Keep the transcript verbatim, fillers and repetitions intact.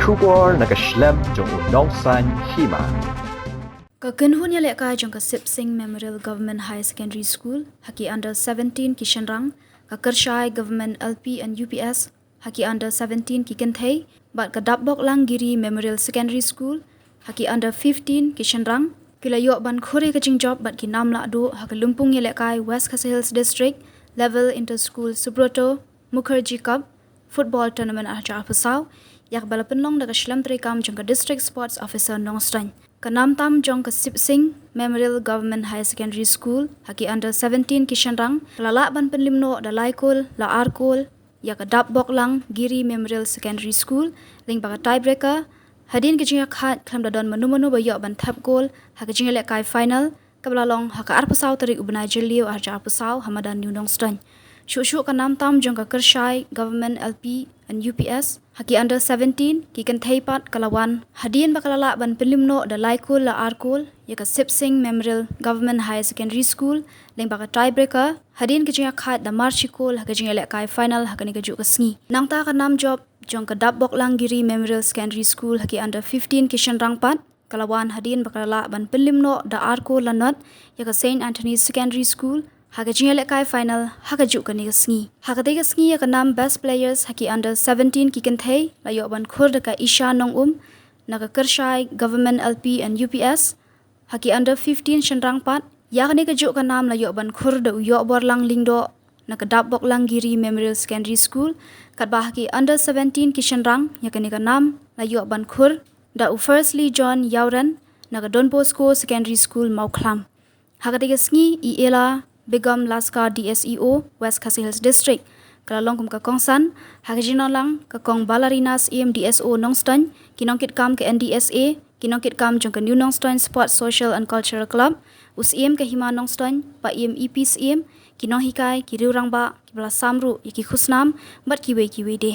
Khubor na ka shlem jong u nongsan hima. Ka kynhun ïalehkai jong ka Sip Sing Memorial Government Higher Secondary School ha ki under seventeen ki shynrang, ka Kyrshai Government L P and U P S ha ki under seventeen ki kynthei, bad ka Dapboklang Giri Memorial Secondary School ha ki under fifteen ki shynrang, ki la ïoh ban khur ïa ka jingjop bad ki nam lahduh ha ka lympung ïalehkai West Khasi Hills District Level Inter School Subroto Mukherjee Cup Football Tournament ar hajar arphew saw, ïa kaba la pynlong da ka shlem treikam jong ka District Sports Officer Nongstoiñ. Ka nam tam jong ka Sip Sing Memorial Government Higher Secondary School ha ki under seventeen ki shynrang, ka la lah ban pynlip noh da lai kol la ar kol ïa ka Dapboklang Giri Memorial Secondary School lyngba ka tiebreaker, hadien ka jingïakhaid khlem da don mano mano ba ïoh ban thep kol ha ka jingïalehkai final kaba la long ha ka arphew saw tarik u bnai Jylliew ar hajar arphew saw ha madan New Nongstoiñ. Shuh shuh ka nam tam jong ka Kyrshai Government L P and U P S ha ki under seventeen ki kynthei pat ka la wan hadien ba ka la lah ban pynlip noh da lai kol la ar kol ïa ka Sip Sing Memorial Government Higher Secondary School lyngba ka tiebreaker, hadien ka jingïakhaid da mar shi kol ha ka jingïalehkai final ha kane kajuh ka sngi. Nangta ka nam jop jong ka Dapboklang Giri Memorial Secondary School ha ki under fifteen ki shynrang pat ka la wan hadien ba ka la lah ban pynlip noh da ar kol la nod ïa ka Saint Anthony's Secondary School ha ka jingïalehkai final ha kajuh kane ka sngi. Ha katei ka sngi ïa ka nam Best Players ha ki under seventeen ki kynthei la ïoh ban khur da ka Isha Nongum na ka Kyrshai Government L P and U P S. Ha ki under fifteen shynrang pat, ïa kane kajuh ka nam la ïoh ban khur da u Ïohborlang Lyngdoh na ka Dapboklang Giri Memorial Secondary School, katba ha ki under seventeen ki shynrang, ïa kane ka nam la ïoh ban khur da u Firstly John Ïawren na ka Don Bosco Secondary School Mawkhlam. Ha katei ka sngi, i Ella Begum Laskar, D S E O, West Khasi Hills District, ka la long kum ka kongsan ha ka jingdonlang ka Kong Balarina Syiem, D S O Nongstoiñ, ki nongkitkam ka N D S A, ki nongkitkam jong ka New Nongstoiñ Sports Social and Cultural Club, u Syiem ka Hima Nongstoiñ, Paiem E P Syiem, ki nonghikai, ki riewrangbah, kiba la sam ruh ïa ki khusnam bad kiwei kiwei de.